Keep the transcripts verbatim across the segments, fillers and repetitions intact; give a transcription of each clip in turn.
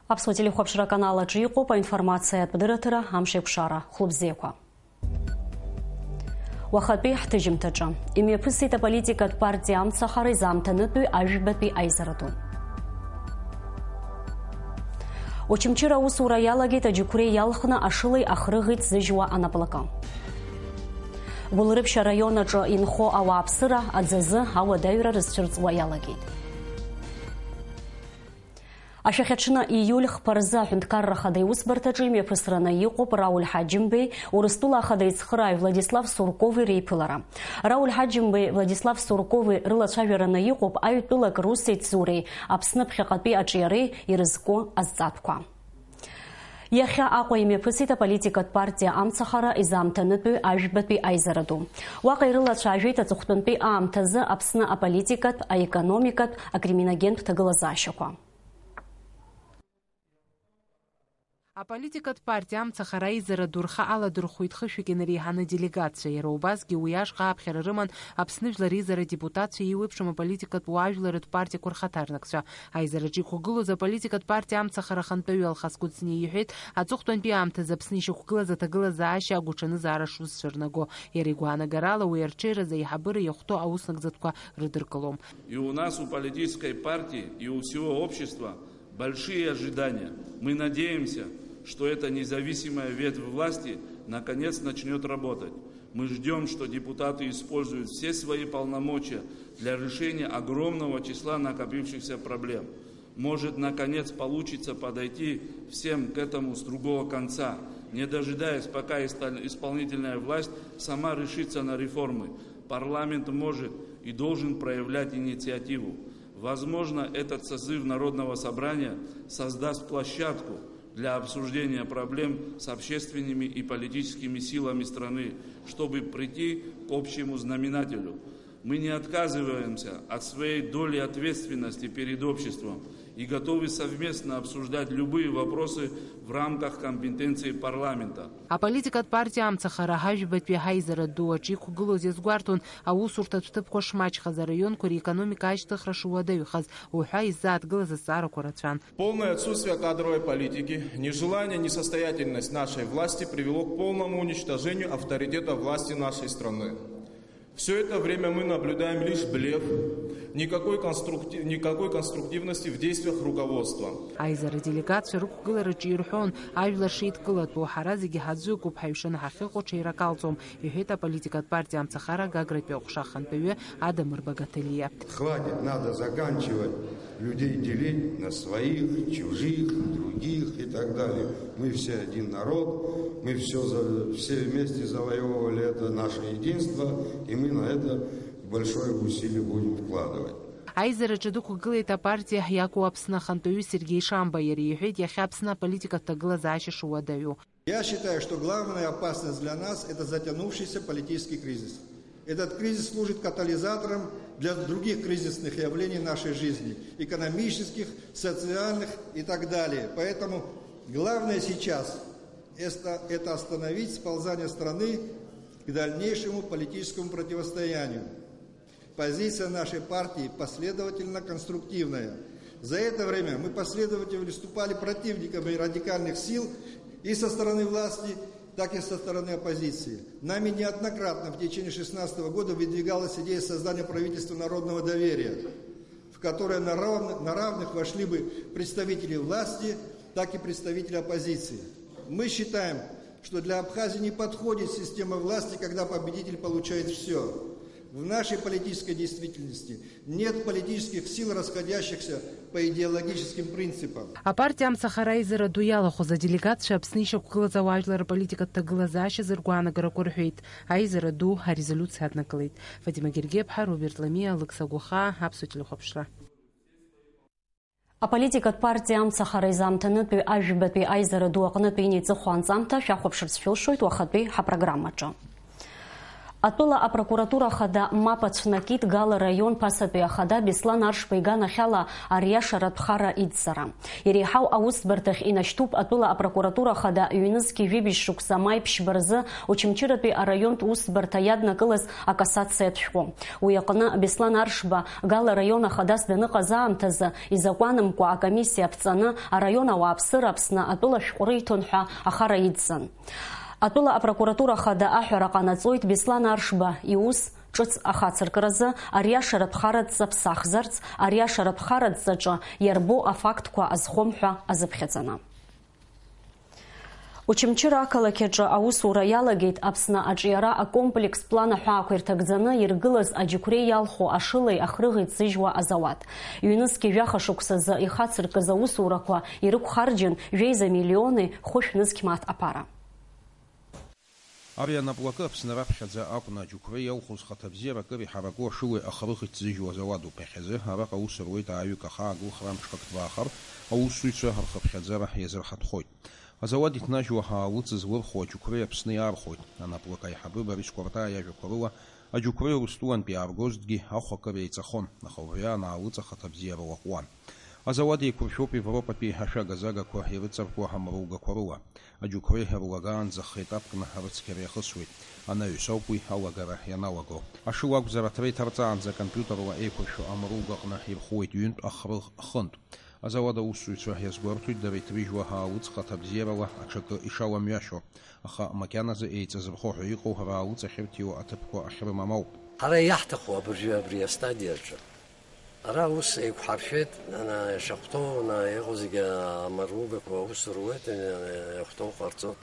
Аԥсуа телехәаԥшра аканал аҿы иҟоуп аинформациатә дырраҭара Амшеикәшара. Хәлыбзиақәа. Уахатәи ҳҭыжьымҭаҿы. Имҩаԥысит аполитикатә партиа Амцахара изаамҭанытәи ажәбатәи аизара ду. Очамчыра аусура иалагеит аџьықәреи иалхны ашылеи ахрыӷи ҭзыжьуа анаплакы. Гәылрыԥшь араион аҿы инхо ауааԥсыра аӡазы ауадаҩра рызцәырҵуа иалагеит. Ашәахьаҽны ииуль хԥа рзы аҳәынҭқарра ахада иусбарҭаҿы имҩаԥысраны иҟоуп Рауль Ҳаџьымбеи, Урыстәыла ахада ицхырааҩ Владислав Суркови реиԥылара. Рауль Ҳаџьымбеи, Владислав Суркови рылацәажәараны иҟоуп аҩтәылак русеицуреи Аԥсны ԥхьаҟатәи аҿиареи ирызку азҵаатәқәа. Иахьа Аҟәа имҩаԥысит аполитикатә партиа Амцахара изаамҭанытәи ажәбатәи аизара ду. Уаҟа ирылацәажәеит аҵыхәтәантәи аамҭазы Аԥсны аполитикатә, аекономикатә, акриминогентә ҭагылазаашьақәа. Аполитикатә партиа Амцахара аизара ду рхы аладырхәит хышәҩык инареиҳаны делегациа. Иара убасгьы уи ашҟа аԥхьара рыман Аԥсны Жәлар Реизара адепутатцәа, еиуеиԥшым аполитикатә уаажәларратә партиақәа рхаҭарнакцәа. Аизараҿы иқәгылоз аполитикатә партиа Амцахара ахантәаҩы Алхас Кәыҵниа иҳәеит, аҵыхәтәантәи аамҭазы Аԥсны ишьақәгылаз аҭагылазаашьа агәаҽанызаара шузцәырнаго. Иара игәаанагарала, уи арҽеиразы аиҳабыра иахәҭоу аус нагӡатәқәа рыдыркылом. И у нас, у политической партии, и у всего общества большие ожидания. Мы надеемся, что эта независимая ветвь власти наконец начнёт работать. Мы ждём, что депутаты используют все свои полномочия для решения огромного числа накопившихся проблем. Может, наконец получится подойти всем к этому с другого конца, не дожидаясь, пока истол-, исполнительная власть сама решится на реформы. Парламент может и должен проявлять инициативу. Возможно, этот созыв Народного собрания создаст площадку для обсуждения проблем с общественными и политическими силами страны, чтобы прийти к общему знаменателю. Мы не отказываемся от своей доли ответственности перед обществом и готовы совместно обсуждать любые вопросы в рамках компетенции парламента. Аполитикатә партиа Амцахара ҳажәбатәи ҳаизара ду аҿы иқәгылоз иазгәарҭон, аусурҭатә ҭыԥқәа шмаҷхаз, араионқәа реекономика ашьҭыхра шуадаҩхаз уҳәа иззааҭгылаз азҵаарақәа рацәан. Полное отсутствие кадровой политики, нежелание, несостоятельность нашей власти привело к полному уничтожению авторитета власти нашей страны. Всё это время мы наблюдаем лишь блеф, никакой конструкти-, никакой конструктивности в действиях руководства. Аизара делегациа рықәгылараҿы ирҳәон, ажәлар шеидкылатәу, ҳара зегьы ҳаӡәыкуп, ҳаҩшаны ҳахьыҟоу ҽеира акалҵом, иҳәеит аполитикатә партиа Амцахара Гагратәи аҟәша ахантәаҩы Адамыр Багаҭелиа. Хватит, надо заканчивать людей делить на своих, чужих, других и так далее. Мы все один народ, мы всё за-, все вместе завоёвывали это наше единство, и мы на это большое усилие будем вкладывать. Аизараҿы дықәгылеит апартиа иакәу Аԥсны ахантәаҩы Сергеи Шамба. Иара иҳәеит, иахьа Аԥсны аполитикатә ҭагылазаашьа шуадаҩу. Я считаю, что главная опасность для нас — это затянувшийся политический кризис. Этот кризис служит катализатором для других кризисных явлений нашей жизни, экономических, социальных и так далее. Поэтому главное сейчас — это, это остановить сползание страны к дальнейшему политическому противостоянию. Позиция нашей партии последовательно конструктивная. За это время мы последовательно выступали противниками радикальных сил и со стороны власти, так и со стороны оппозиции. Нами неоднократно в течение шестнадцатого года выдвигалась идея создания правительства народного доверия, в которое на равных, на равных вошли бы представители власти, так и представители оппозиции. Мы считаем, что для Абхазии не подходит система власти, когда победитель получает всё. В нашей политической действительности нет политических сил, расходящихся по идеологическим принципам. Апартиа Амцахара аизара ду иалахәыз аделегатцәа Аԥсны ишьақәгылаз ауаажәлар рполитикатә ҭагылазаашьазы ргәаанагарақәа рҳәеит. Аизара ду арезолиуциа аднакылеит. Фатима Гергеԥҳа, Роберт Ламиа, Алықьса Гәахаа, Аԥсуа телехәаԥшра. Аполитикатә партиа Амцахара изаамҭанытәи ажәбатәи аизара ду аҟнытә инеиҵыху анҵамҭа шәахәаԥшырц шәылшоит уахатәи ҳапрограммаҿы. Атәыла апрокуратура ахада мап ацәнакит Гала раион ԥасатәи ахада Беслан Аршба иганахьала ариашаратә хара идҵара. Иреиҳау аусбарҭахь инашьҭуп атәыла апрокуратура ахада ҩнызқьи жәибжь шықәса маи ԥшьба рзы Очамчыратәи араионтә усбарҭа иаднакылаз акассациатә шәҟәы. Уи аҟны Беслан Аршба Гала раион ахадас даныҟаз аамҭазы изакәанымкәа акомиссиа ԥҵаны араион ауааԥсыра Аԥсны атәыла шәҟәы риҭон ҳәа ахара идҵан. Атәыла апрокуратура ахада аҳәара ҟанаҵоит Беслан Аршба иус ҿыц ахацыркразы ариашаратә хараҵа ԥсахзарц, ариашаратә хараҵаҿы иарбоу афактқәа азхом ҳәа азыԥхьаӡаны. Очамчыра ақалақь аҿы аусура иалагеит Аԥсны аҿиара акомплекстә план аҳәаақәа ирҭагӡаны иргылаз аџьықәреи иалху ашылеи ахрыӷи ҭзыжьуа азауад. Ҩнызқьи жәаха шықәсазы ихацыркыз аусурақәа ирықәхарџьын жәеиза миллиони хәышә нызқь мааҭ аԥара. Ари анаплакы Аԥсны раԥхьаӡа акәны аџьықәреи иалху зхаҭабзиара акыр иҳараку ашылеи ахрыӷи ҭзыжьуа азауадуп. Иахьазы араҟа аус руеит ааҩык, аха агәылхра амҽхак ҭбаахар, аусзуҩцәа рхыԥхьаӡара иазырҳаҭхоит. Азауад иҭнажьуа аалыҵ злырхуа аџьықәреи Аԥсны иаархәоит. Анаплак аиҳабы Борис Кәарҭаа иажәақәа рыла, аџьықәреи Урыстәылантә иааргозҭгьы ахә акыр еиҵахон, аха убри аан аалыҵ ахаҭабзиара лаҟәуан. Азауад еиқәыршәоуп Европатәи ашәага-загақәа ирыҵаркуа амругақәа рыла. Аџьықәреи руагаанӡа х-етапкны арыцқьара иахысуеит. Анаҩс ауп уи алагара ианалаго. Ашыла акәзар, аҭра иҭарҵаанӡа компиутерла еиқәыршәо амругаҟны ирхуеит ҩынтә ахрыӷ хынтә. Азауад аусзуҩцәа иазгәарҭоит, дара иҭрыжьуа аалыҵ хаҭабзиарала аҽакы ишаламҩашьо, аха макьаназы еиҵазырхо ҳәа иҟоу раалыҵ ахьырҭиуа аҭыԥқәа ахьрымам ауп. Ҳара иаҳҭаху абыржәы абри астадиаҿы. Ара ус еиқәҳаршәеит, ана, ишахәҭоу, ана, иҟоу зегьы амаругақәа аус руеит, ана, иахәҭоу ҟарҵоит.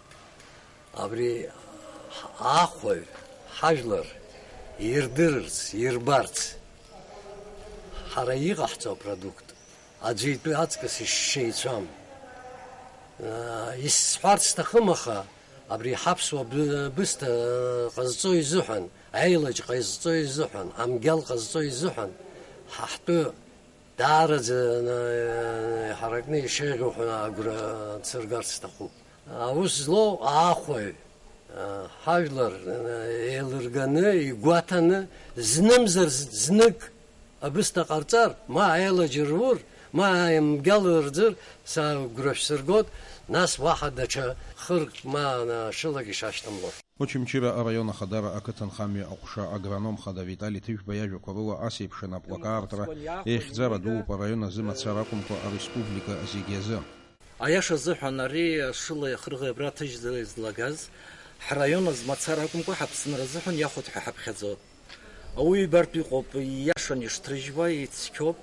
Абри ахәаҩ, ҳажәлар ирдырырц, ирбарц, ҳара иҟаҳҵо апродукт аӡәы итәы аҵкыс ишшеицәам. Исҳәарц сҭахым, аха абри ҳаԥсуа бы-, бысҭа ҟазҵо изыҳәан, аилаџь ҟазҵо изыҳәан, амгьал ҟазҵо изыҳәан, ҳа ҳтәы даараӡа, э, иҳаракны ишеиӷьу ҳәа агәра дсыргарц сҭахуп. Аус злоу аахәаҩ, э, ҳажәлар, э, еилырганы, игәаҭаны, знымзар з-, знык абысҭа ҟарҵар, ма аилаџь рур, ма амгьал рӡыр, са агәра шәсыргот, нас уаҳа даҽа хырк ма, э, шылак ишашьҭамло. Очамчыра араион ахадара ақыҭанхамҩа аҟәша агроном хада Витали Ҭыжәба иажәақәа рыла, ас еиԥш анаплак аартра еихьӡара дууп араион азы мацара акәымкәа, ареспублика зегьы азы. Аиаша азыҳәан, ари ашылеи ахрыӷеи абра ҭыжьӡара излагаз, ҳраион азы мацара акәымкәа, ҳаԥсынра азыҳәан иахәоит ҳәа ҳаԥхьаӡоит. Ауаҩы ибартә иҟоуп, ииашан ишҭрыжьуа, ицқьоуп.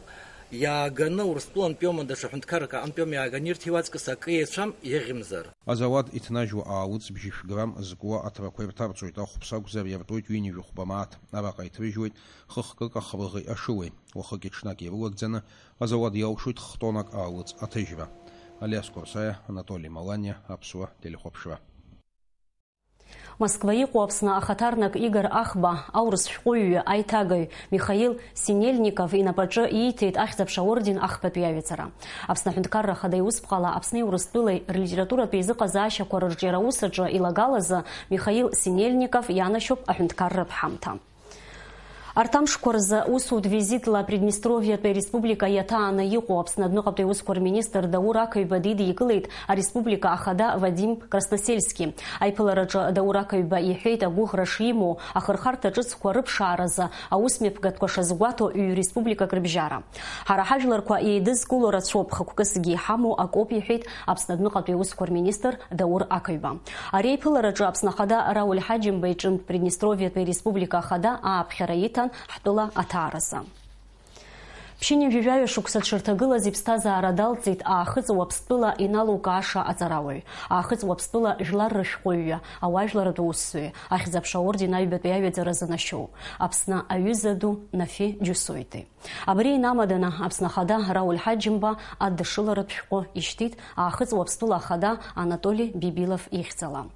Иааганы Урыстәылантәиоума, даҽа ҳәынҭқаррак аҟынтәиоума иааганы ирҭиуа аҵкыс акы еицәам, иаӷьымзар. Азауад иҭнажьуа аалыҵ бжьышә грамм зкуа аҭрақәа ирҭарҵоит, ахәԥса акәзар иартуеит ҩынҩажәи хәба мааҭ. Араҟа иҭрыжьуеит хыхкык ахрыӷи ашылеи. Уахыки-ҽнаки ирылагӡаны азауад иалшоит хтонак аалыҵ аҭыжьра. Алиас Курсаиа, Анатоли Маланиа, Аԥсуа телехәаԥшра. Москва иҟоу Аԥсны ахаҭарнак Игор Ахба аурыс шәҟәыҩҩы, аиҭагаҩ Михаил Синельников инапаҿы ииҭеит Ахьӡ-аԥша аорден ахԥатәи аҩаӡара. Аԥсны Аҳәынҭқарра Ахада иусԥҟала Аԥсни Урыстәылеи рлитературатә еизыҟазаашьақәа рырҿиара аус аҿы илагалазы Михаил Синельников ианашьоуп аҳәынҭқарратә ҳамҭа. Арҭ амшқәа рзы усутә визитла Приднестровиатәи ареспублика иаҭааны иҟоу Аԥсны адәныҟатәи аусқәа рминистр Даур Ақаҩба дидикылеит ареспублика ахада Вадим Красносельски. Аиԥылараҿы Даур Ақаҩба иҳәеит агәыӷра шимоу ахырхарҭа ҿыцқәа рыԥшааразы аусмҩаԥгатәқәа шазгәаҭо ҩ-республикак рыбжьара. Ҳара ҳажәларқәа еидызкыло рацәоуп, хықәкысгьы иҳамоу акоуп, иҳәеит Аԥсны адәныҟатәи аусқәа рминистр Даур Ақаҩба. Ари аиԥылараҿы Аԥсны Ахада Рауль Ҳаџьымба иҿынтә Приднестровиатәи Республика Ахада ааԥхьара иҭан ҳтәыла аҭааразы. Ԥшьынҩажәи жәаҩа шықәса дшырҭагылаз иԥсҭазаара далҵит Аахыҵ Уаԥстәыла иналукааша аҵарауаҩ, Аахыҵ Уаԥстәыла жәлар рышәҟәыҩҩы, ауаажәларратә усзуҩы, Ахьӡ-аԥша аорден аҩбатәи аҩаӡара занашьоу, Аԥсны аҩыза ду Нафи Џьусоитеи. Абри инамаданы Аԥсны Ахада Рауль Ҳаџьымба адышшыларатә шәҟәы ишьҭит Аахыҵ Уаԥстәыла Ахада Анатоли Бибилов ихьӡала.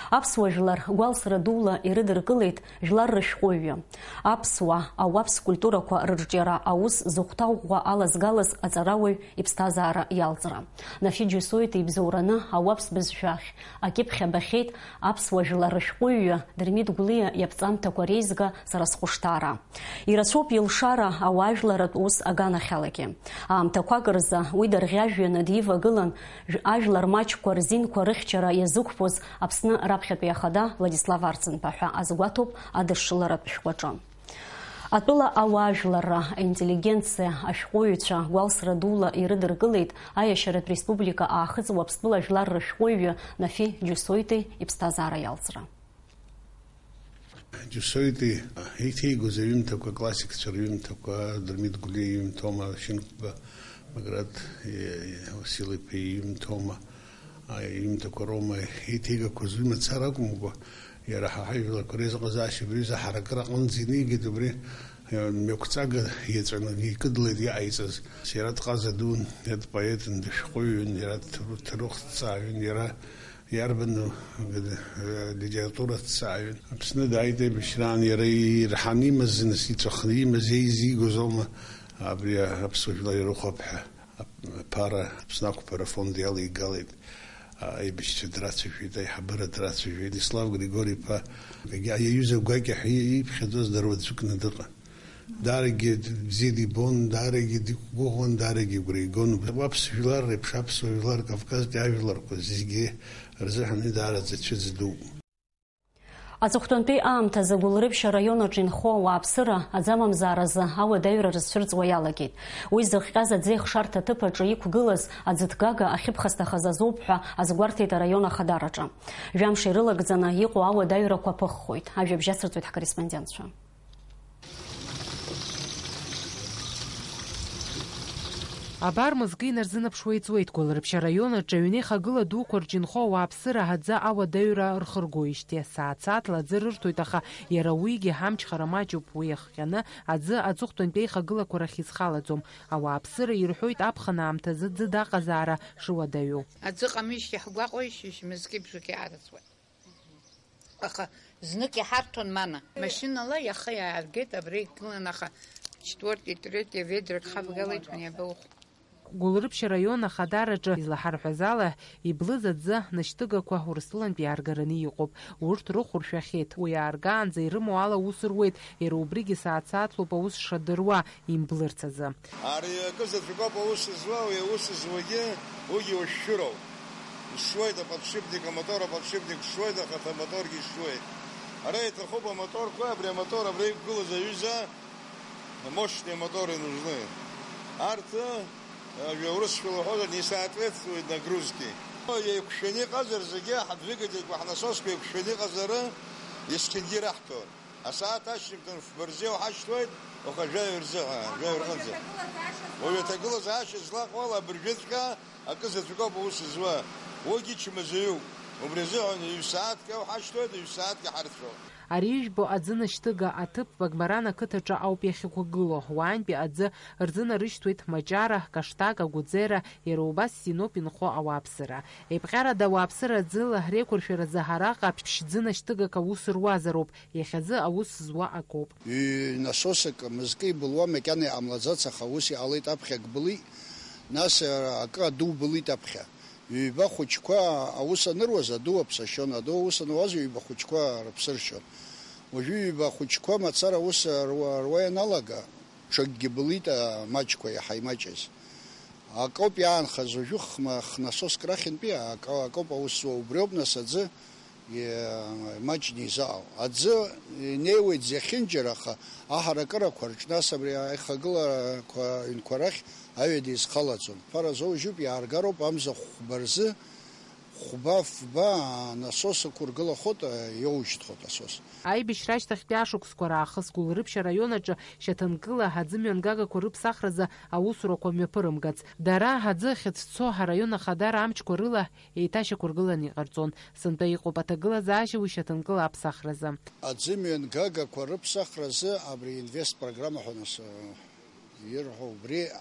Аԥсуа жәлар гәалсра дула ирыдыркылеит жәлар рышәҟәыҩҩы, аԥсуа, ауаԥс культурақәа рырҿиара аус зыхәҭоу Ҭаӷәӷәа алазгалаз аҵарауаҩ иԥсҭазаара иалҵра. Нафи Џьусоит ибзоураны ауаԥс бызшәахь акьыԥхь абахьеит аԥсуа жәлар рышәҟәыҩҩы Дырмит Гәлиа иаԥҵамҭақәа реизга Сара схәышҭаара. Ирацәоуп илшара ауаажәларратә ус аганахьалагьы. Аамҭақәак рзы уи дарӷьажәҩаны дивагылан, ажәлар маҷқәа рзинқәа рыхьчара иазықәԥоз Аԥсны раԥхьатәи ахада Владислав Арӡынба ҳәа азгәаҭоуп адыршыларатә шәҟәаҿы. Атәыла ауаажәларра, аинтеллигенциа, ашәҟәыҩҩцәа гәалсра дула ирыдыркылеит аиашьаратә республика Аахыҵ Уаԥстәыла жәлар рышәҟәыҩҩы Нафи Џьусоити иԥсҭазаара иалҵра. Џьусоити иҭеигоз аҩымҭақәа, аклассикцәа рҩымҭақәа, Дырмит Гәлиа иҩымҭоума, Шьынқәба Баграт, е, Васил-иԥа иҩымҭоума, а, иҩымҭақәа роума иҭеигақәаз уи мацара акәымкәа, иара ҳа ҳажәларқәа реизыҟазаашьа абри аҩыза ҳаракыра аҟынӡа инеигеит, убри, э, мҩақәҵага иаҵәаны икыдлеит иҟаиҵаз. Иара дҟаза дун, иара дпоетын, дышәҟәыҩҩын, иара дҭару-, дҭарыхҭҵааҩын, иара иарбану, э, литератураҭҵааҩын. Аԥсны дааит аибашьраан, иара ирҳаны имаз, нас иҵәахны имаз, еизигоз аума абри аԥсуа жәлар ирыхәап ҳәа. Аԥара Аԥсны ақәԥара афонд иалеигалеит, аибашьцәа драцәажәеит, аиҳабыра драцәажәеит, Ислав Григори-иԥа, егьа иаҩыза гәакьа ҳәа иԥхьаӡоз дара аӡәыкны дыҟан. Даарагьы бзиа дибон, даарагьы диқәгәыӷуан, даарагьы игәра игон. Уаԥс жәлар реиԥш аԥсуа жәлар, Кавказтәи ажәларқәа зегьы рзыҳәан уи даараӡа цәыӡ дууп. Аҵыхәтәантәи аамҭазы Гәылрыԥшь араион аҿы инхо ауааԥсыра аӡы амамзааразы ауадаҩра рызцәырҵуа иалагеит. Уи зыхҟьаз аӡы ихшарҭа аҭыԥ аҿы иқәгылаз аӡыҭгага ахьыԥхасҭахаз азоуп ҳәа азгәарҭеит араион ахадараҿы. Жәамш ирылагӡаны иҟоу ауадаҩрақәа ԥыххоит. Ажәабжь ацырҵоит ҳкорреспондентцәа. Абар мызкы инарзынаԥшуа иҵуеит Гәылрыԥшь араион аҿы аҩнеихагыла дуқәа рҿы инхо ауааԥсыра аӡы ауадаҩра рхыргоижьҭеи. Сааҭ-сааҭла аӡы рырҭоит, аха иара уигьы ҳамчхара маҷуп, уи иахҟьаны аӡы аҵыхәтәантәи аихагылақәа рахь изхалаӡом. Ауааԥсыра ирҳәоит аԥхын аамҭазы ӡыда аҟазаара шуадаҩу. Аӡы ҟамижьҭеи ҳгәаҟуеижьҭеи мызкы бжаки аарыӡуеит. Аха знык иҳарҭон мана. Машьынала иаха иааргеит, абра игылан, аха четвёртый, третье ведрак хавгалеит, уи абоухә. Гәылрыԥшь араион ахадараҿы излаҳарҳәаз ала, иблыз аӡы нышьҭыгақәа Урыстәылантә иааргараны иҟоуп. Урҭ рыхәыршәахьеит. Уи ааргаанӡа ирымоу ала аус руеит, иара убригьы сааҭ-сааҭлоуп аус шадыруа, имблырц азы. Ари акы заҵәык ауп аус зуа, уи аус зуагьы уигьы уашәшәыроуп. Ишшуеит аподшипник, амотор аподшипник шшуеит, ахаҭа амоторгьы шшуеит. Ара иҭахуп амоторқәа, абри амотор абра иқәгылаз аҩыза, мощные моторы нужны. Арҭ, э, урысшәала уҳәозар, не соответствует нагрузке. Еиқәшәаны иҟазар зегьы, ҳдвигательқәа, ҳнасосқәа еиқәшәаны иҟазар, есқьынгьы раҳҭон. Асааҭ ашьыжьымҭан фба рзы иауҳашьҭуеит, уаха жәаҩа рзыҳәа, жәаҩа рҟынӡа. Уаҩы аҭагылазаашьа злаҟоу ала абыржәыҵәҟьа акы заҵәык ауп аус зуа. Уигьы чмазаҩуп. Убри азыҳәан ҩ-сааҭк иауҳашьҭуеит, ҩ-сааҭк иҳарцәоуп. Ари ижәбо аӡы нышьҭыга аҭыԥ Багмаран ақыҭаҿы ауп иахьықәгылоу. Уаантәи аӡы рзынарышьҭуеит Маҷара, Каштак, Агәыӡера, иара убас Синоп инхо ауааԥсыра. Еиԥҟьарада ауааԥсыра аӡыла реиқәыршәаразы араҟа ԥшь-ӡы нышьҭыгак аус руазароуп. Иахьазы аус зуа акоуп. Ҩ-насосак мызкы ибылуа макьана иҟамлаӡац, аха ус иҟалеит, аԥхьа ак былит, нас, а, акы аду былит аԥхьа. Ҩба хәыҷқәа аус аныруаз, аду аԥсашьон, аду аус ануаз ҩба хәыҷқәа рыԥсы ршьон. Уажәы ҩба хәыҷқәа мацара аус руа, руа ианалага, ҽакгьы былит, а, маҷқәа иаҳа имаҷыз. Акоуп иаанхаз уажәы хма-, хнасоск рахьынтәи акы-, акоуп аус зуа, убриоуп нас аӡы, е, маҷны изаау. Аӡы инеиуеит зехьынџьара, аха аҳаракырақәа рҿы, нас абри аихагыларақәа аҩнқәа рахь аҩада изхалаӡом. Ԥара зоужьуп, иааргароуп амза хәба рзы, хәба-фба насос ықәыргылахоит, иоужьҭхоит асос. Аибашьра ашьҭахьтәи ашықәсқәа раахыс Гәылрыԥшь араион аҿы шьаҭанкыла аӡы мҩангагақәа рыԥсахразы аусурақәа мҩаԥырымгац. Дара аӡы ахьыцәцо араион ахадара амчқәа рыла еиҭашьақәыргыланы иҟарҵон. Сынтәа иҟоуп аҭагылазаашьа уи шьаҭанкыла аԥсахразы. Аӡы мҩангагақәа рыԥсахразы абри инвест программа ҳәа нас, э, ирҳәо убри, э,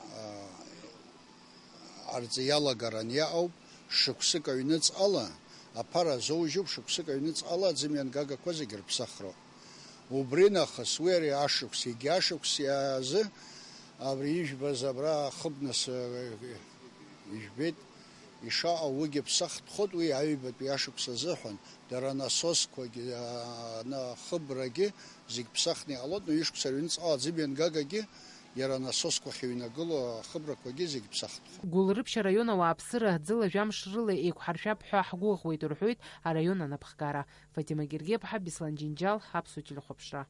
арҵаҩы иалагаран иаауп, шықәсык аҩныҵҟала, аԥара азоужьуп, шықәсык аҩныҵҟала аӡы мҩангагақәа зегьы рыԥсахроуп. Убри нахыс уи ари ашықәс, егьи ашықәс азы Абри ижәбаз абра ахыбнас, э, ижәбеит, ишаҟа уигьы ԥсахтәхоит, уи аҩбатәи ашықәс азыҳәан, дара анасосқәагьы, а, ана-, ахыбрагьы зегь ԥсахны иҟалоит, но ишықәса рыҩныҵҟала аӡы мҩангагагьы иара анасосқәа ахьыҩнагылоу ахыбрақәагьы зегь ԥсахтәхоит. Гәылрыԥшь араион ауааԥсыра ӡыла жәамш рыла еиқәҳаршәап ҳәа ҳгәыӷуеит, рҳәоит араион анапхгара. Фатима Гергиаԥҳа, Беслан Џьынџьал, Ҳаԥсуа телехәаԥшра.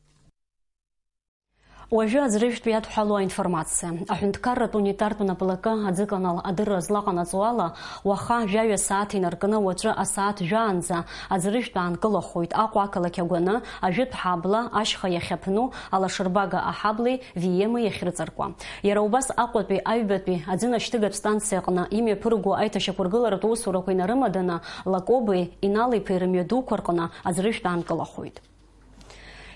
Уажәы аӡрыжәтә иадҳәалоу аинформациа. Аҳәынҭқарратә унитартә наплакы аӡыканал адырра злаҟанаҵо ала, уаха жәаҩа сааҭ инаркны уаҵәы асааҭ жәаанӡа аӡрыжәтә аанкылахоит Аҟәа ақалақь агәаны, ажәытә ҳабла ашьха иахьаԥну алашарбага аҳаблеи Виеми иахьрыҵаркуа. Иара убас Аҟәатәи аҩбатәи аӡынашьҭыгатә станциа аҟны имҩаԥырго аиҭашьақәыргыларатә усурақәа инарымаданы Лакоби Инал-иԥеи рымҩадуқәа рҟны аӡрыжәтә аанкылахоит.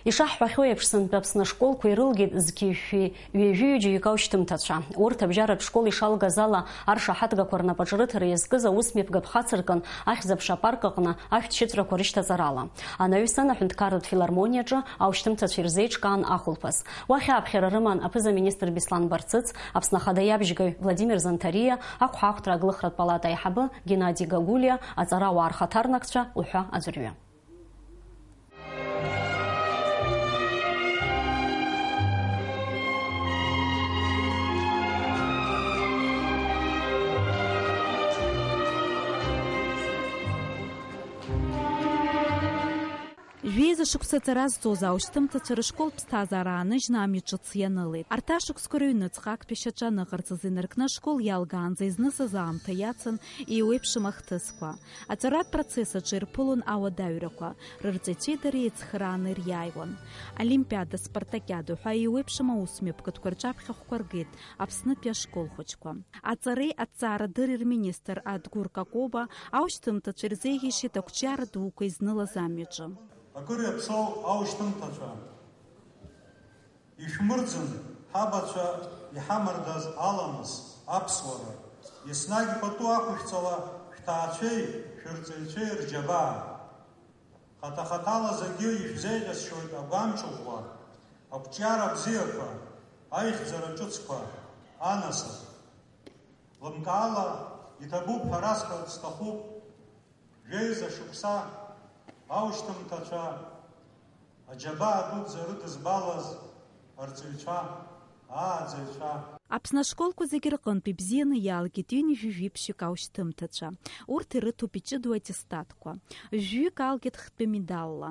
Ишаҳҳәахьоу еиԥш, сынтәа Аԥсны ашколқәа ирылгеит зқьи жәшәи ҩажәи ҩыџьа ҩык аушьҭымҭацәа. Урҭ абжьаратә школ ишалгаз ала аршаҳаҭгақәа рнапаҿы рыҭара иазкыз аус мҩаԥгатә хацыркын, Ахьӡ-аԥша апарк аҟны ашәҭшьыҵәрақәа рышьҭаҵарала. Анаҩсан аҳәынҭқарратә филармониаҿы аушьҭымҭацәа ирзеиҿкаан ахәылԥаз. Уахь ааԥхьара рыман аԥыза-министр Беслан Барцыц, Аԥсны Ахада иабжьгаҩ Владимир Занҭариа, ақәҳахәҭра аглыхратә палата аиҳабы Геннади Гагулиа, аҵарауаа рхаҭарнакцәа уҳәа аӡәырҩы. Жәеиза шықәса ҵара зҵоз аушьҭымҭацәа рышкол ԥсҭазаара ааныжьны амҩа ҿыц ианылеит. Арҭ ашықәсқәа рыҩныҵҟа актәи шьаҿа аныҟарҵаз инаркны ашкол иалгаанӡа изнысыз аамҭа иацын еиуеиԥшым ахҭысқәа. Аҵаратә процесс аҿы ирԥылон ауадаҩрақәа, рырҵаҩцәеи дареи еицхырааны ириааиуан. Олимпиада, спартакиада ҳәа еиуеиԥшым аусмҩаԥгатәқәа рҿаԥхьа хәқәа ргеит Аԥснытәи ашкол хәыҷқәа. Аҵареи аҭҵаарадырреи рминистр Адгәыр Какоба аушьҭымҭацәа ирзеиӷьеишьеит ақәҿиара дуқәа изнылаз амҩаҿы. Акыр иаԥсоу аушьҭымҭацәа! Ишәмырӡын, ҳабацәа иҳамардаз аламыс, аԥсуара, еснагь пату ақәышәҵала шәҭаацәеи шәырҵаҩцәеи рџьабаа. Хаҭа-хаҭала зегьы ишәзеиӷьасшьоит агәамҵ ӷәӷәа, ақәҿиара бзиақәа, аихьӡара ҿыцқәа, анасыԥ. Лымкаала иҭабуп ҳәа расҳәарц сҭахуп. Жәеиза шықәса аушьҭымҭацәа, аџьабаа дуӡӡа рыдызбалаз арҵаҩцәа, ааӡаҩцәа. Аԥсны ашколқәа зегьы рҟынтә ибзианы иалгеит ҩынҩажәи жәиԥшьҩык аушьҭымҭацәа. Урҭ ирыҭоуп иҷыдоу аттестатқәа. Жәҩык алгеит хтәы медалла.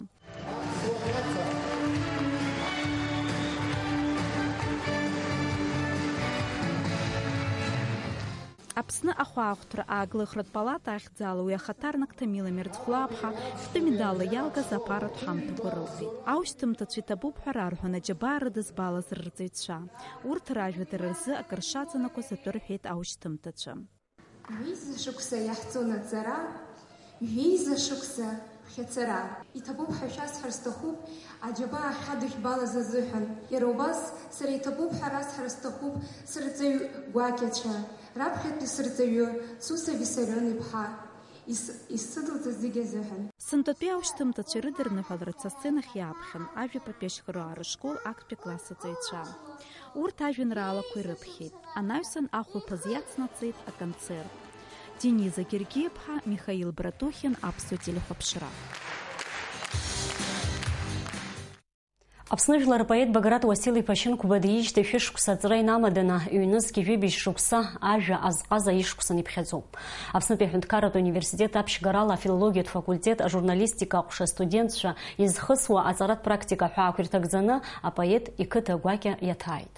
Аԥсны ахәаахәҭра ааглыхратә палата ахьӡала уи ахаҭарнак Ҭамила Мердхәлааԥҳа хтәы медалла иалгаз аԥаратә ҳамҭақәа рылҭеит. Аушьҭымҭацәа иҭабуп ҳәа рарҳәон аџьабаа рыдызбалаз рырҵаҩцәа. Урҭ ражәа дара рзы акыр шаҵанакуаз атәы рҳәеит аушьҭымҭацәа. Ҩеиза шықәса иаҳҵон аҵара, ҩеиза шықәса ԥхьацара. Иҭабуп ҳәа шәасҳәар сҭахуп, аџьабаа ахьадышәбалаз азыҳәан. Иара убас сара иҭабуп ҳәа расҳәар сҭахуп сырҵаҩ гәакьацәа, раԥхьатәи сырҵаҩы Цуса Виссарион-иԥҳа, ис-, исыдылҵаз зегьы азыҳәан. Сынтәатәи аушьҭымҭацәа рыдырныҳәаларц асценахь иааԥхьан ажәа Папиашьхыруаа рышкол актәи класс аҵаҩцәа. Урҭ ажәеинраалақәа ирыԥхьеит. Анаҩсан ахәылԥаз иацнаҵеит аконцерт. Дениза Гергиаԥҳа, Михаил Братухин, Аԥсуа телехәаԥшра. Аԥсны жәлар рпоет Баграт Уасил-иԥа Шьынқәба диижьҭеи шәышықәса аҵра инамаданы, ҩнызқь жәибжь шықәса ажәа азҟаза ишықәсан иԥхьаӡоуп. Аԥснытәи аҳәынҭқарратә университет аԥшьгарала афилологиатә факультет ажурналистика аҟәша астудентцәа изхысуа аҵаратә практика ҳәаақәа ирҭагӡаны апоет иқыҭа гәакьа иаҭааит.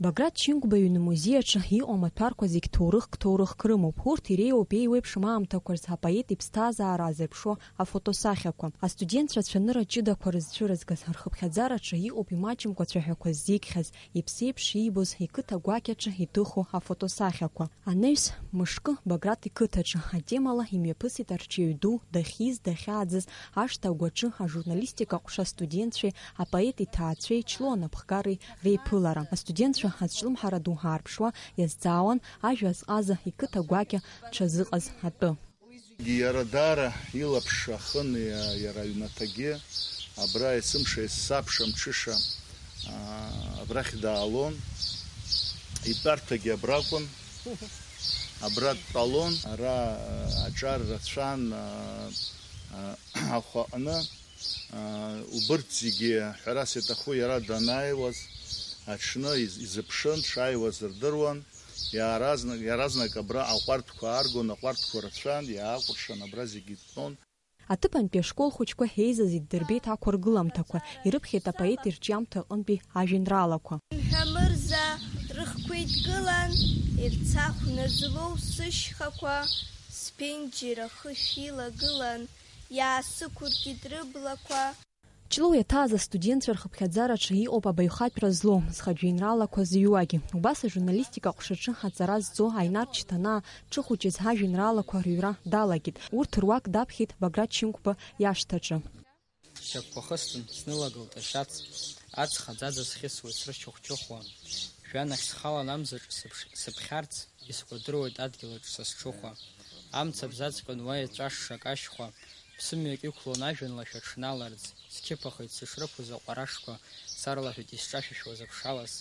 Баграт Шьынқәба иҩны музеи аҿы иҟоу амаҭәарқәа зегь ҭоурыхк, ҭоурыхк рымоуп. Урҭ иреиуоуп еиуеиԥшым аамҭақәа рзы апоет иԥсҭазаара азырԥшуа афотосахьақәа. Астудентцәа ацәанырра ҷыдақәа рызцәырызгаз, рхыԥхьаӡараҿы иҟоуп имаҷымкәа ацәаҳәақәа ззеигхьаз, иԥсеиԥш иибоз, иқыҭа гәакьаҿы иҭыху афотосахьақәа. Анаҩс мышкы Баграт иқыҭаҿы атемала имҩаԥысит арҽеи ду дахьиз, дахьааӡаз ашҭа агәаҿы ажурналистика ҟәша астудентцәеи апоет иҭаацәеи Ҷлоу анапхгареи реиԥылара. Астудентцәа азҿлымҳара ду аарԥшуа иазҵаауан ажәа азҟаза иқыҭа гәакьа дшазыҟаз атәы. Иара даара илаԥш ахын, иа-, иара аҩнаҭагьы, абра есымша, есымша, мҽыша, аа, Абрахь даалон, итәарҭагьы абракәын, абра дтәалон, ара, а, аҿар рацәан, а, а, ахәаҟны, а, убырҭ зегьы, ҳәарас иаҭаху, иара данааиуаз, аҽны из-, изыԥшын, дшааиуаз рдыруан, иаразнак, иаразнак абра аҟәардәқәа ааргон, аҟәардәқәа рацәан, иаакәыршан абра зегьы иҭәнон. Аҭыԥантәи ашкол хәыҷқәа еизаз иддырбеит ақәыргыламҭақәа, ирыԥхьеит апоет ирҿиамҭа аҟынтәи ажәеинраалақәа. Мҳәа мырза рыхқәа еидкылан, ирцахәны злоу сышьхақәа, сԥенџьыр ахышә илагылан, иаасықәыркит рыблақәа. Ҷлоу иаҭааз астудентцәа рхыԥхьаӡараҿы иҟоуп абаҩхатәра злоу, зхатә жәеинраалақәа зыҩуагьы. Убас ажурналистика аҟәшаҿы аҵара зҵо Аинар Чиҭанаа ҽыхәыҷыз ажәеинраалақәа рыҩра далагеит. Урҭ руак даԥхьеит Баграт Шьынқәба иашҭаҿы. Сшьапқәа хыстын, снылагылт ашьац, аҵх аӡаӡа схьысуеит срычыхәчыхәуа. Жәҩан ахь схалан амзаҿ сыԥш-, сыԥхьарц, искәадыруеит адгьылаҿ са сҽыхәа. Амца бзаҵәҟьон уа иҵәашша кашьхәа, ԥсымҩак иқәлон ажәҩан лашәа дшналарӡ, сқьыԥахеит сышрыԥоз аҟәарашқәа, сарлаҳәит исҿашәышәуаз аԥшалас.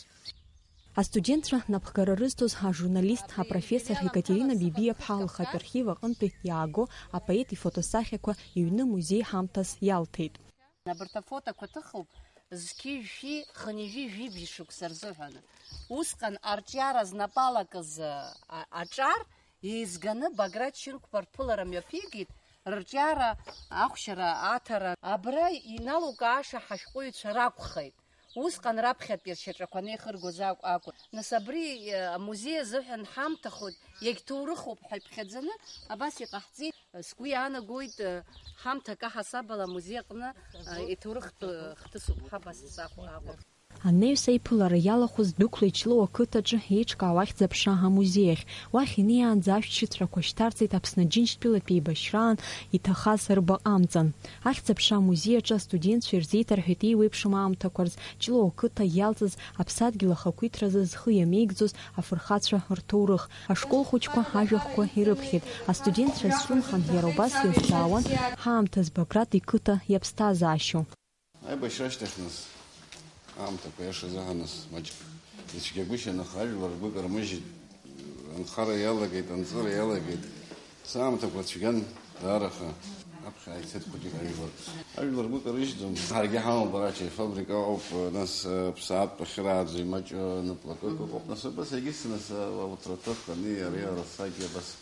Астудентцәа напхгара рызҭоз ажурналист, апрофессор Екатерина Бибиаԥҳа лхатә архив аҟынтәи иааго апоет ифотосахьақәа иҩны музеи ҳамҭас иалҭеит. Абарҭ афотоқәа ҭыхуп, зқьи жәшәи хынҩажәи жәибжь шықәса рзыҳәан. Усҟан арҿиара знапы алакыз, а, аҿар еизганы Баграт Шьынқәба рԥылара мҩаԥигеит, рырҿиара ахәшьара аҭара абра иналукааша ҳашәҟәыҩҩцәа ракәхеит. Усҟан раԥхьатәи ршьаҿақәа анеихыргоз акә-, акәын. Нас абри, э, амузеи азыҳәан ҳамҭахоит, иагьҭоурыхуп ҳәа иԥхьаӡаны абас иҟаҳҵеит. Сгәы иаанагоит, э, ҳамҭак аҳасабала амузеи аҟны, э, иҭоурыхтә, э, хҭысуп ҳәа абас сахәа акәын. Анаҩс аиԥылара иалахәыз дәықәлеит Ҷлоу ақыҭаҿы еиҿкаау ахьӡ-аԥша амузеи ахь. Уахь инеиаанӡа ашәҭшьыцрақәа шьҭарҵеит Аԥсны Аџьынџьтәылатә еибашьраан иҭахаз рбаҟа амҵан. Ахьӡ-аԥша амузеи аҿы астудентцәа ирзеиҭарҳәеит еиуеиԥшым аамҭақәа рзы Ҷлоу ақыҭа иалҵыз аԥсадгьыл ахақәиҭразы зхы иамеигӡоз афырхацәа рҭоурых. Ашкол хәыҷқәа ажәахәқәа ирыԥхьеит. Астудентцәа зҿлымҳан иара убас иазҵаауан ҳаамҭаз Баграт иқыҭа иаԥсҭазаашьоу. Аибашьра ашьҭахь нас, аамҭақәа иашазаҳа нас, маҷк ицәгьагәышьан, аха ажәлар ргәы кармыжьит, анхара иалагеит, анҵыра иалагеит. Саамҭақәа цәгьан, даара аха аԥхьа ааицеит хәыҷык ажәлар. Ажәлар ргәы карыжьӡом, ҳаргьы ҳамоуп ара ачаи фабрика ыҟоуп, нас, ԥсаатәқәа ахьырааӡо имаҷу, ныплакык ыҟоуп, нас убас егьыс, нас, ауҭраҭых ани ари арасагьы абас.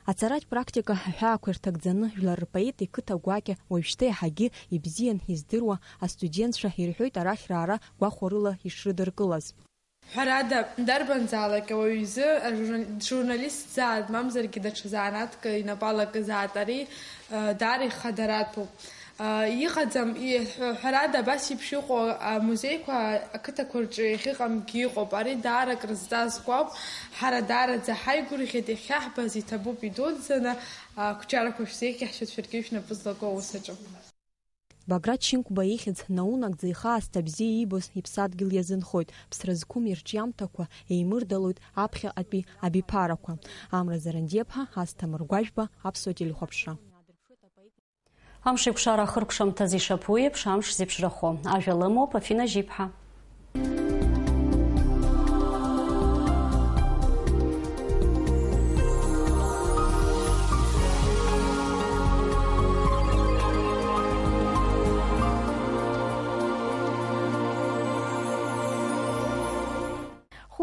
Аҵаратә практика аҳәаақәа ирҭагӡаны, жәлар рпоет иқыҭа гәакьа уажәшьҭа иаҳагьы ибзиан издыруа астудентцәа ирҳәоит арахь раара гәахәарыла ишрыдыркылаз. Ҳәарада, дарбанзаалак ауаҩ изы, ажурнал-, журналист зааит, мамзаргьы даҽа занааҭк инапы алакызаат, ари, э, даара ихадаратәуп. Иҟаӡам, иҳәо, ҳәарада, абас еиԥш иҟоу амузеиқәа ақыҭақәа рҿы иахьыҟамгьы ыҟоуп. Ари даара акрызҵазкуа ауп. Ҳара даараӡа ҳаигәырӷьеит, иахьаҳбаз иҭабуп идуӡӡаны, ақәҿиарақәа шәзеиӷьаҳшьоит шәаргьы шәнапы злаку аус аҿы. Баграт Шьынқәба ихьӡ наунагӡа ихы аасҭа бзиа иибоз иԥсадгьыл иазынхоит, ԥсра зқәым ирҿиамҭақәа еимырдалоит аԥхьаҟатәи абиԥарақәа. Амра Зарандиаԥҳа, Асҭамыр Гәажәба, Аԥсуа телехәаԥшра. Амшеикәшара ахыркәшамҭаз ишаԥу еиԥш, амш зеиԥшрахо. Ажәа лымоуп Афина Жьиԥҳа.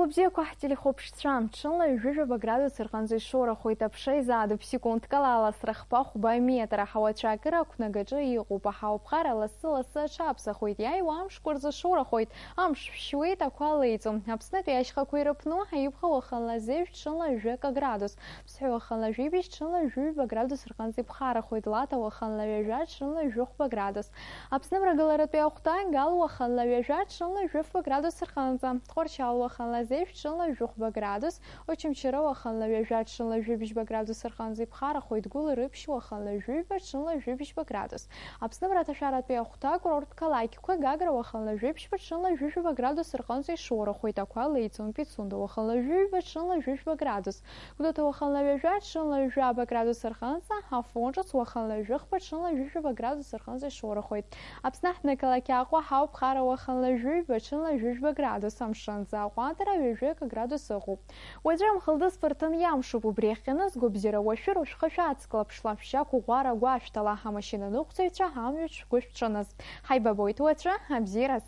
Хәлыбзиақәа ҳтелехәаԥшцәа, ҽынла ҩажәижәаба градус рҟынӡа ишоурахоит, аԥша изаадуп, секундк ала аласра хԥа-хәба аметра, ҳауацәа акыр ақәнагаҿы иҟоуп, аҳауа ԥҟара лассы-лассы аҽаԥсахуеит, иааиуа амшқәа рзы шоурахоит, амш шәшьуеит, ақәа леиҵом. Аԥснытәи ашьхақәа ирыԥну аиԥхьа уахынла зеижә, ҽынла жәаҩа градус. Ԥсҳәы уахынла жәибжь, ҽынла жәаҩба градус рҟынӡа иԥхарахоит, Лаҭа уахынла ҩажәа, ҽынла жәохәба градус. Аԥсны амрагыларатәи ахәҭа Гал уахынла ҩажәа, ҽынла жәафба градус рҟынӡа, Тҟәарчал уахынла Ӡеи шәҽынла жәохәба градус, Очамчыра уахынла ҩажәа, ҽынла жәибжьба градус рҟынӡа иԥхарахоит, Гәылрыԥшь уахынла жәиҩба, ҽынла жәибжьба градус. Аԥсны мраҭашәаратәи ахәҭа акурорттә қалақьқәа, Гагра уахынла жәибжьба, ҽынла жәижәба градус рҟынӡа ишоурахоит, ақәа леиӡом, Пицунда уахынла жәиҩба, ҽынла жәижәба градус. Гәдоуҭа уахынла ҩажәа, ҽынла ҩажәаба градус рҟынӡа, Афон ҿыц уахынла жәохәба, ҽынла жәижәаба градус рҟынӡа ишоурахоит. Аԥсны аҳҭнықалақь Аҟәа ҳауп, Хара уахынла жәиҩба, ҽынла жәижәба градус, амшынӡы аҟәандара ҩажәи акы градус ыҟоуп. Уаҵәы амхылдыз фырҭын иамшуп, убри ахьыныз гәабзиара уашәыр, ушәхы шәацклаԥшла, шәшьақәыӷәӷәара гәашәҭала, амашьына ныҟәцаҩцәа амҩа шәгәы шәҽаныз. Ҳаибабоит уаҵәы, абзиараз!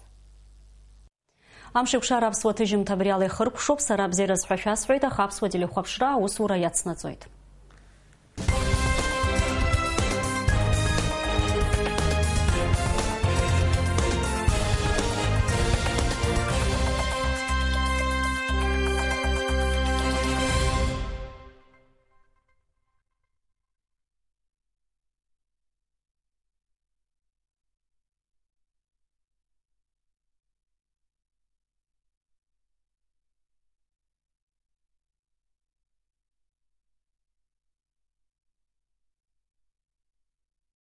Амшеикәшара аԥсуа ҭыжьымҭа абри ала ихыркәшоуп, сара абзиараз ҳәа шәасҳәоит, аха аԥсуа телехәаԥшра аусура иацнаҵоит.